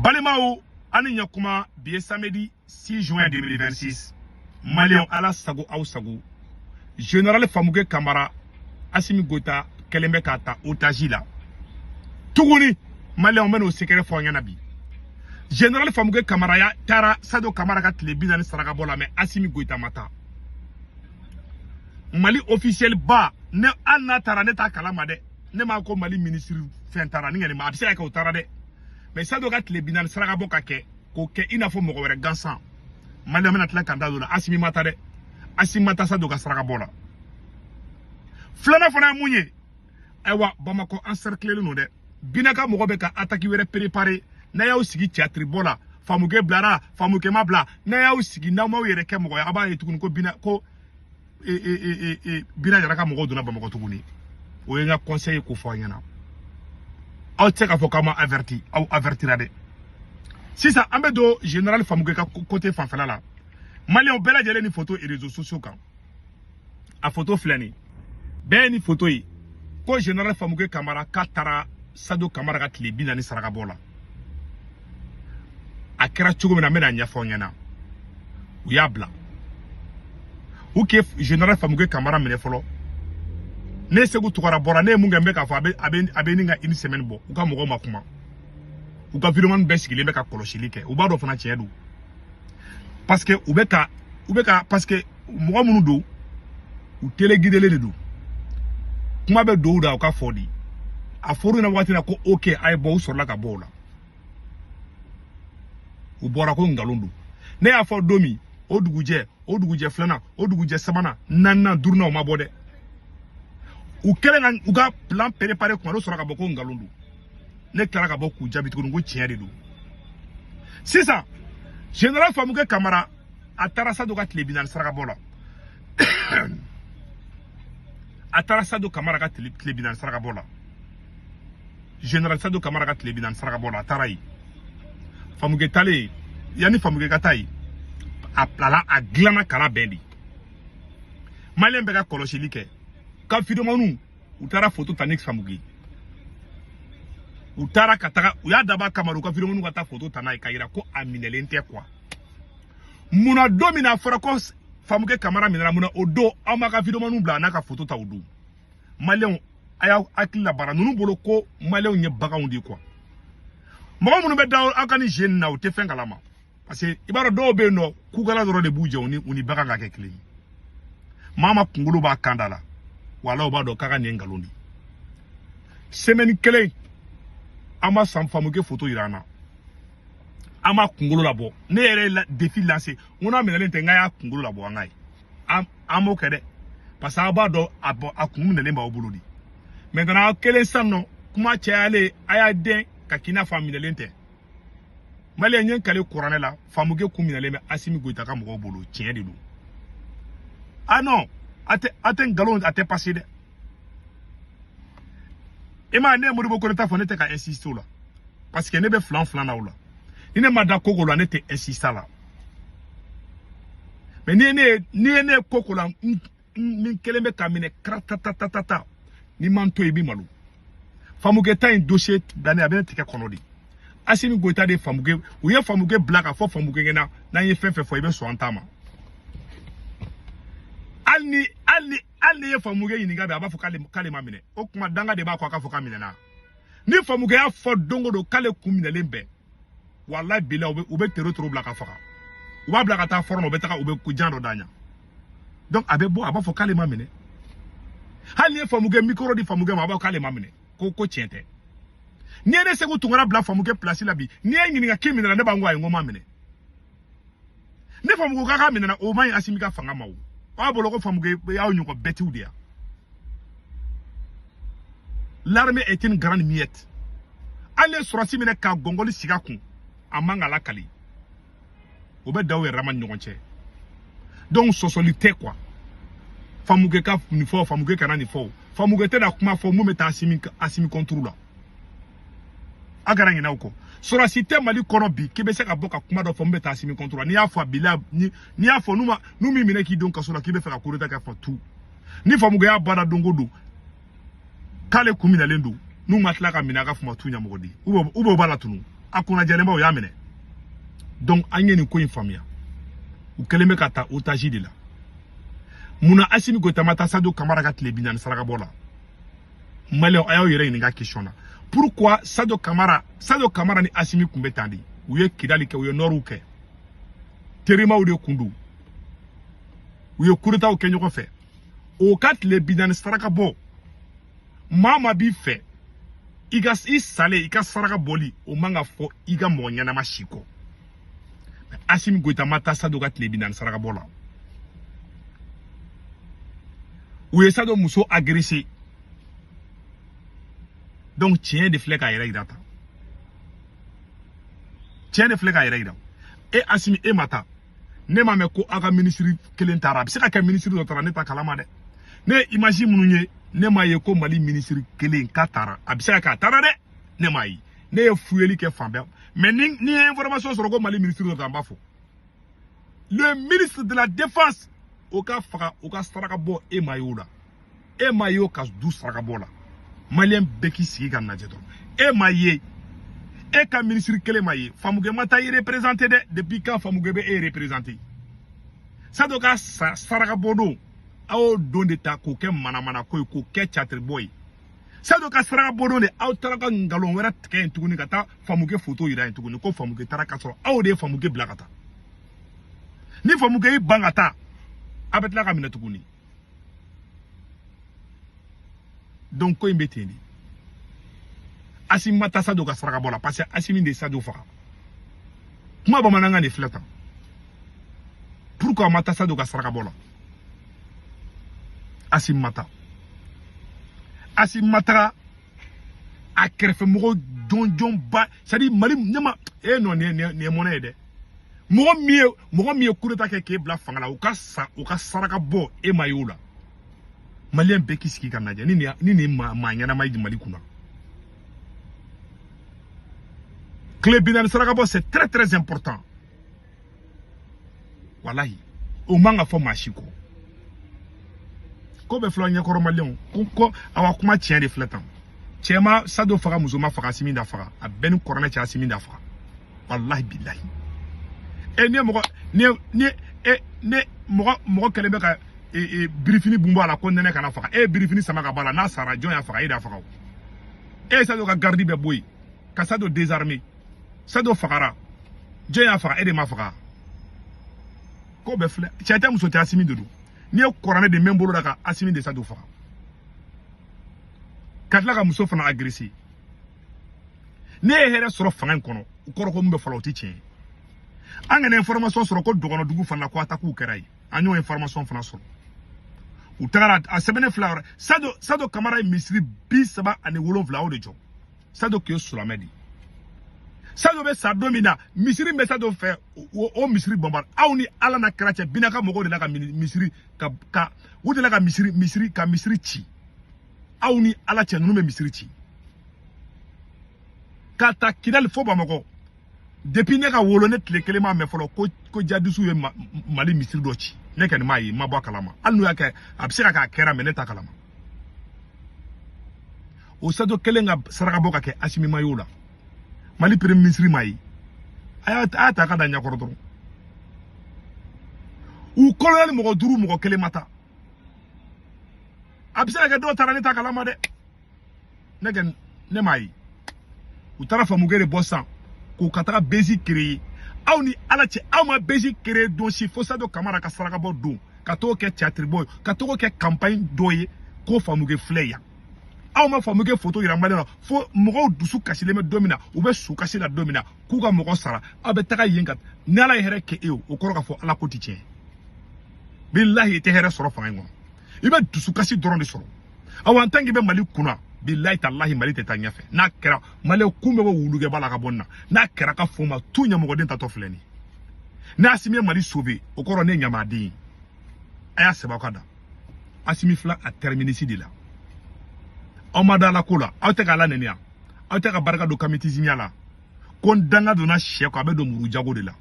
Balimaw, ani ɲakuma. Bi ye samedi 6 juin 2026. Maliyɛnw, Ala sago aw sago, général Famuke Kamara, Asimi Goita kɛlen bɛ k'a ta otage la tuguni. Maliyɛnw, bɛ n'o secret fɔ an ɲɛna bi. Général Famuke Kamara ya taara Sadio Kamara ka tile 40 saraka bɔ la, mais Asimi Goita ma taa. Mali officiel ba ne, hali n'a taara, ne t'a kalama dɛ. Ne m'a ko Mali ministre fɛn taara ni ŋani ma, a bɛ se ka kɛ o taara dɛ. Mais Sadio ka tile 40 saraka bɔ ka kɛ k'o kɛ i n'a fɔ mɔgɔ wɛrɛ gansan. Maliyɛn bɛna tila k'an da don la. Asimi ma taa dɛ, Asimi ma taa Sadio ka saraka bɔ la. Filanan fana ye mun ye? Ayiwa, Bamakɔ encerclé don dɛ. Binaka mɔgɔ bɛ ka attaque wɛrɛ préparer. N'a y'aw sigi théâtre bɔ la, Famuke bilara, Famuke ma bila, n'a y'aw sigi, n'aw m'aw yɛrɛ kɛ mɔgɔ ye, a b'a ye tuguni ko Bina ko e e e e Bina yɛrɛ ka mɔgɔw donna Bamakɔ tuguni. O ye n ka conseil ye k'o fɔ aw ɲɛna. Aw tɛ se k'a fɔ k'aw ma averti, aw avertira dɛ. Sisan an bɛ don général Famuke ka côté fanfɛla la. Maliyɛnw bɛɛ lajɛlen ni photo réseaux sociaux kan, a photo filɛ nin bɛɛ ye, ni photo ye ko général Famuke Kamara k'a taara Sadio Kamara ka tile 40 saraka bɔ la. A kɛra cogo min na, n bɛna ɲɛfɔ aw ɲɛna. U y'a bila, u k'e général Famuke Kamara minɛ fɔlɔ. Ne Segu Tugara bɔra, ne ye mun kɛ? N bɛ k'a fɔ a bɛ ni ka une semaine bɔ, u ka mɔgɔw ma kuma, u ka vidéoman bɛɛ sigilen bɛ ka kɔlɔsili kɛ. U b'a dɔn fana tiɲɛ don, parce que u bɛ ka parce que mɔgɔ minnu don, u téléguidelen de don. Kuma bɛ don u da, u ka fɔ de a fɔr'u ɲɛna waati na ko ok, a ye bɔ. U sɔrɔla ka bɔ o la, u bɔra ko nkalon don. Ne y'a fɔ don min, o dugujɛ, o dugujɛ filanan, o dugujɛ sabanan, naaninan, duurunan, o ma bɔ dɛ. U kɛlen ka u ka plan préparé kuma dɔ, sɔrɔ ka bɔ ko nkalon don. Ne tilara ka bɔ k'u jaabi tuguni ko tiɲɛ de don. Sisan général Famuke Kamara, a taara Sadio ka tile 40 saraka bɔ la. A taara Sadio Kamara ka tile 40 saraka bɔ la. Général Sadio Kamara ka tile 40 saraka bɔ la, a taara yen. Famuke talen, yanni Famuke ka taa yen, a bilala, a dilanna kala bɛn de. Maliyɛn bɛɛ ka kɔlɔsili kɛ ka videomaniw, u taara photo ta ni Famuke. U taara ka taga, u y'a dabɔ a kama, u ka videomaniw ka taa photo ta n'a ye k'a yira ko a minɛlen tɛ quoi. Munna don min na a fɔra ko Famuke Kamara minɛna, munna o don aw ma ka videomaniw bila a n'a ka photo ta o don? Maliyɛnw, a y'aw hakili labaara. Ninnu bolo ko maliyɛnw ye baganw de ye quoi. Mɔgɔ minnu bɛ da aw ka ni jeu nin na, u tɛ fɛn kalama, parce que i b'a dɔn dɔw bɛ yen nɔ, kukala dɔrɔn de b'u jɛ, u ni bagan ka kɛ kelen ye. Maa ma kunkolo b'a kan da la, wala u b'a dɔn k'a ka nin ye nkalon de ye. Semaine kelen, an ma san Famuke photo yira an na, an m'a kunkolo labɔ. Ne yɛrɛ ye défi lancé, n ko n'a minɛlen tɛ, n k'a y'a kunkolo labɔ an ka ye. An m'o kɛ dɛ, parce que aw b'a dɔn a bɔ a kun minɛlen b'aw bolo de. Maintenant aw kelen sisan nɔ, kuma cayalen, a y'a den ka k'i n'a fɔ a minɛlen tɛ. Maliyɛn ye n kale kuranɛ la, Famuke kun minɛlen bɛ Asimi Goyita ka mɔgɔw bolo. Tiɲɛ de don. Ah non, a tɛ nkalon, a tɛ passer dɛ. I m'a ye, ne ye Modibo Kone ta fɔ, ne tɛ ka insister o la, parce que ne bɛ filan filan na o la. Ni ne ma da koko la, ne tɛ insister a la. Mais ni ye ne ye koko la, n min kelen bɛ ka minɛ karatatatata, ni man to yen, i bɛ malo. Famuke ta in dossier dannen, a bɛ ne tigɛ kɔnɔ de. Asimi Goyita de Famuke, u ye Famuke bila ka fɔ Famuke ɲɛna, n'an ye fɛn fɛn fɔ, i bɛ sɔn an ta ma. Hali ni ye Famuke ɲininka bi, a b'a fɔ k'ale ma minɛ. O kuma danga de b'a kɔ, a k'a fɔ k'a minɛna. Ni Famuke y'a fɔ don o don k'ale kun minɛlen bɛɛ, walayi bila, u bɛ tero toro bila ka faga. U b'a bila ka taa front na, u bɛ taga, u bɛ jan dɔ d'a ɲɛ. Donc a bɛ bɔ, a b'a fɔ k'ale ma minɛ. Hali ni ye Famuke micro di Famuke ma, a b'a fɔ k'ale ma minɛ, ko tiɲɛ tɛ. N'i ye ne Segu Tunkara bila Famuke place la bi, n'i ye ɲininka k'i minɛna, ne b'a ko ayi, n ko ma minɛ. Ne Famuke k'a ka minɛna, o man ɲi Asimi ka fanga ma. O b'a bolo ko Famuke y'aw ɲɔgɔn bɛtiw de ya. L'armée est une grande muette. Hali ye sɔrɔsi minɛ ka gɔngɔli sigi a kun, a man ka lakali, o bɛ da u yɛrɛ ma ni ɲɔgɔn cɛ. Donc sɔsɔli tɛ quoi. Famuke ka nin fɔ, Famuke kana nin fɔ, Famuke tɛna kuma fɔ mun bɛ taa Asimi contre la. A kana ɲinɛ o kɔ. Sɔrɔsi tɛ Mali kɔnɔ bi k'i bɛ se ka bɔ ka kuma dɔ fɔ mun bɛ taa Asimi contre la. N'i y'a fɔ a bila ni n'i y'a fɔ n'u ma n'u m'i minɛ k'i don kaso la, k'i bɛ fɛ ka coup d'état kɛ, fɔ tu. Ni Famuke y'a bada don o don k'ale kun minɛlen don, n'u ma tila ka minɛ, a ka fama tu ɲɛmɔgɔ di, u b'o b'a la tunu. A kunnajɛlenba, o y'a minɛ. Donc an ye nin ko in faamuya, u kɛlen bɛ ka ta otage de la. Munna Asimi Goïta ma taa Sadio Kamara ka tile 40 saraka bɔ la? Maliyɛnw, a y'aw yɛrɛ ɲininka question na: pourquoi Sadio Kamara? Sadio Kamara ni Asimi kun bɛ tan de. U ye Kidali kɛ, u ye Nɔriw kɛ, terimaw de kun don, u ye coup d'étatw kɛ ɲɔgɔn fɛ. O ka tile 40 saraka bɔ, maa maa b'i fɛ i ka i salen, i ka saraka bɔli, o man ka fɔ i ka mɔgɔ ɲɛnama si kɔ. Asimi Goïta ma taa Sadio ka tile 40 saraka bɔ la. U ye Sadio muso agressé. Donc tiɲɛ de filɛ k'a yɛrɛ yira tan, tiɲɛ de filɛ k'a yɛrɛ yira. E Asimi, e ma taa, ne m'a mɛn ko aw ka minisiri kelen taara. A bɛ se ka kɛ minisiri dɔ taara, ne ta kalama dɛ. Ne ye image minnu ye, ne m'a ye ko Mali minisiri kelen k'a taara. A bɛ se ka kɛ a taara dɛ, ne m'a ye. Ne ye fuyeli kɛ fan bɛɛ, mais ni ye information sɔrɔ ko Mali minisiri dɔ taara, n b'a fɔ. Le ministre de la Défense, o ka faga, o ka saraka bɔ, e m'a ye o la. E m'a ye o ka du saraka bɔ la. Maliyɛn bɛɛ k'i sigi ka lajɛ dɔrɔn. E m'a ye, e ka minisiri kelen ma ye. Famukɛ ma taa i représenté dɛ. Depuis quand Famukɛ bɛ e représenté? Sadio ka saraka bɔ don, aw y'o don de ta k'o kɛ manamana ko ye, k'o kɛ catiribɔ ye. Sadio ka saraka bɔ don de, aw taara ka nkalon wɛrɛ tigɛ yen tuguni, ka taa Famukɛ foto yira yen tuguni ko Famukɛ taara, ka sɔrɔ aw de ye Famukɛ bila ka taa. Ni Famukɛ y'i ban ka taa, a bɛ tila ka minɛ tuguni. Donc ko in bɛ ten de. Asimi ma taa Sadio ka saraka bɔ la, parce que Asimi de ye Sadio faga. Kuma bamanankan de filɛ tan. Pourquoi ma taa Sadio ka saraka bɔ la? Asimi ma taa, Asimi ma taga. A kɛrɛfɛmɔgɔ jɔnjɔnba, c'est à dire Mali ne ma e non, nin ye mɔnɛ ye dɛ. Mɔgɔ min ye coup d'état kɛ k'e bila fanga la, u ka sa, u ka saraka bɔ, e ma ye o la. Maliyɛn bɛɛ k'i sigi ka lajɛ ni nin maa ɲɛnama ye Mali kunna. Tile 40 saraka bɔ, c'est très très important. Walahi, o man ka fɔ maa si kɔ. Ko bɛ filɛ ɲɛkɔrɔ, maliyɛnw ko awa, kuma tiɲɛ de filɛ tan. Cɛ ma Sadio faga, muso ma faga, Asimi da faga. A bɛɛ ni kɔrɔnɛ cɛ, Asimi da faga. Walahi bilahi. E ne mɔgɔ ne ne e ne mɔgɔ mɔgɔ kɛlen bɛ ka birifini bun bɔ a la ko nɛnɛ kana faga. E ye birifini sama ka bɔ a la, n'a sara, jɔn y'a faga? E de y'a faga o. E ye Sadio ka garidi bɛɛ bɔ yen ka Sadio désarmé. Sadio fagara, jɔn y'a faga? E de ma faga. Ko bɛɛ filɛ, cɛ tɛ muso tɛ, Asimi de don. N'i ye kɔrɔnɛ de mɛn bolo la ka Asimi de Sadio faga, ka tila ka muso fana agressé. Ne ye hɛrɛ sɔrɔ fanga in kɔnɔ, o kɔrɔ ko mun bɛ fɔlɔ, o tɛ tiɲɛ ye. An kana information sɔrɔ ko dɔgɔnɔdugu fana la ko attaque kɛra yen. An y'o information fana sɔrɔ. U tagara a sɛbɛnnen filɛ yɔrɔ. Sadio Kamara ye misiri 37 o de jɔ. Sadio tun ye silamɛ de ye. Sadio bɛ sa don min na, misiri bɛ Sadio fɛ, o misiri bɔnbɔn. Aw ni Ala na kira cɛ, Binaka mɔgɔw de la ka misiri ka u de la ka misiri ci. Aw ni Ala cɛ, ninnu bɛ misiri ci ka taa Kidali fo Bamakɔ. Depuis ne ka wolo, ne tile kelen m'a mɛn fɔlɔ ko jadisiw ye Mali misiri dɔ ci. Ne kɔni m'a ye, n ma bɔ a kalama. Hali n'u y'a kɛ, a bɛ se ka kɛ a kɛra, mais ne t'a kalama. O Sadio kelen ka saraka bɔ ka kɛ, Asimi ma y'o la, Mali premier ministre ma ye. A y'a ta ka da ɲɛkɔrɔ dɔrɔn. U colonel mɔgɔ 5, mɔgɔ kelen ma taa. A bɛ se ka kɛ dɔw taara, ne t'a kalama dɛ. Ne kɛ ne m'a ye. U taara Famukɛ de bɔ sisan k'u ka taga bezi créer. Aw ni Ala cɛ, aw ma bezi créer don si fo Sadio Kamara ka saraka bɔ don, ka t'o kɛ théâtre bɔ ye, ka t'o kɛ campagne dɔ ye ko Famukɛ filɛ yan. Aw ma Famukɛ photo yira Maliyɛn na fo mɔgɔw dusu kasilen bɛ don min na, u bɛ su kasi la don min na k'u ka mɔgɔ sara. Aw bɛ taga yen ka ni Ala ye hɛrɛ kɛ e ye, o kɔrɔ k'a fɔ Ala ko tɛ tiɲɛ. Bilahi, i tɛ hɛrɛ sɔrɔ fanga in kɔnɔ, i bɛ dusukasi dɔrɔn de sɔrɔ. Awa, en tant que i bɛ Mali kunna, bilahi talahi, Mali tɛ taa ɲɛfɛ. N'a kɛra Maliyɛn kun bɛ bɔ wulukɛba la ka bɔ nin na, n'a kɛra ka fɔ ma tu ɲɛmɔgɔden tatɔ filɛ nin ye. N'a Asimi ye Mali sauver, o kɔrɔ ne ye ɲamaden ye. A y'a sɛbɛn aw ka da. Asimi filɛ a terminus de la. Aw ma da la ko la, aw tɛ ka Ala nɛni yan, aw tɛ ka barika don kamitisiya la. Ko n danga donna sɛ kɔ, a bɛ don muru jago de la.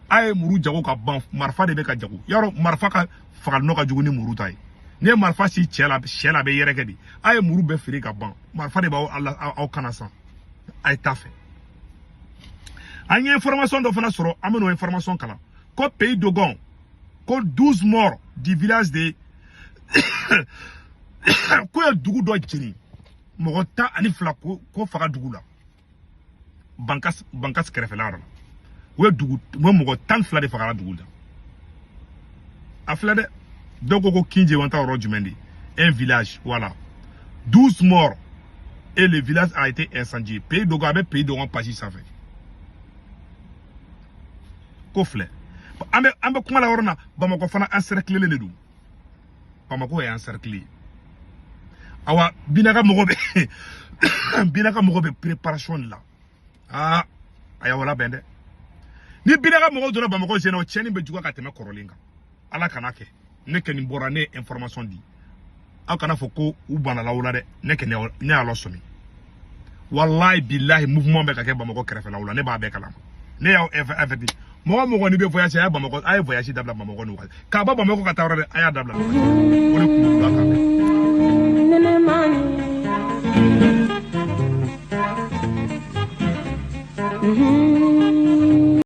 A ye muru jago ka ban, marifa de bɛ ka jago. Yarɔ, marifa ka fagali nɔ ka jugu ni muru ta ye. N'i ye marifa si cɛ la, sɛ la, a bɛ yɛrɛkɛ de. A ye muru bɛɛ feere ka ban, marifa de b'aw aw kana san. A ye taa fɛ. An ye information dɔ fana sɔrɔ, an bɛn'o information kalan ko Pays Dogon, ko 12 morts du village de ko ye dugu dɔ jeni, mɔgɔ 12 ko faga dugu la, Bankas, Bankas kɛrɛfɛla yɔrɔ la. U ye dugu, u ye mɔgɔ 12 de fagara dugu la. A filɛ dɛ, dɔw ko ko Kinje ta yɔrɔ jumɛn de, un village, voilà, 12 morts et le village a été incendié. Pays Dogon, a bɛ Pays Dogon page sanfɛ. Ko filɛ, an bɛ kuma la yɔrɔ na. Bamakɔ fana encerclé de don. Bamakɔ ye encerclé. Awa, Bina ka mɔgɔ bɛ, Bina ka mɔgɔ bɛ préparation de la. Aa, a y'aw labɛn dɛ. Ni Bina ka mɔgɔw donna Bamakɔ sen na, o tiɲɛni bɛ juguya ka tɛmɛ kɔrɔlen kan. Ala kana kɛ. Ne kɛ nin bɔra, ne ye information di, aw kana fɔ ko u banna l'aw la dɛ. Ne kɛ ne y'a lasɔmi. Wallahi billahi, mouvement bɛ ka kɛ Bamakɔ kɛrɛfɛlaw la, ne b'a bɛɛ kalama. Ne y'aw averti. Mɔgɔ mɔgɔ n'i bɛ voyage, a ye Bamakɔ, a ye voyage dabila Bamakɔ ni wagati k'a bɔ Bamakɔ ka taa yɔrɔ dɛ, a y'a dabila. O de kun b'u kan mɛn.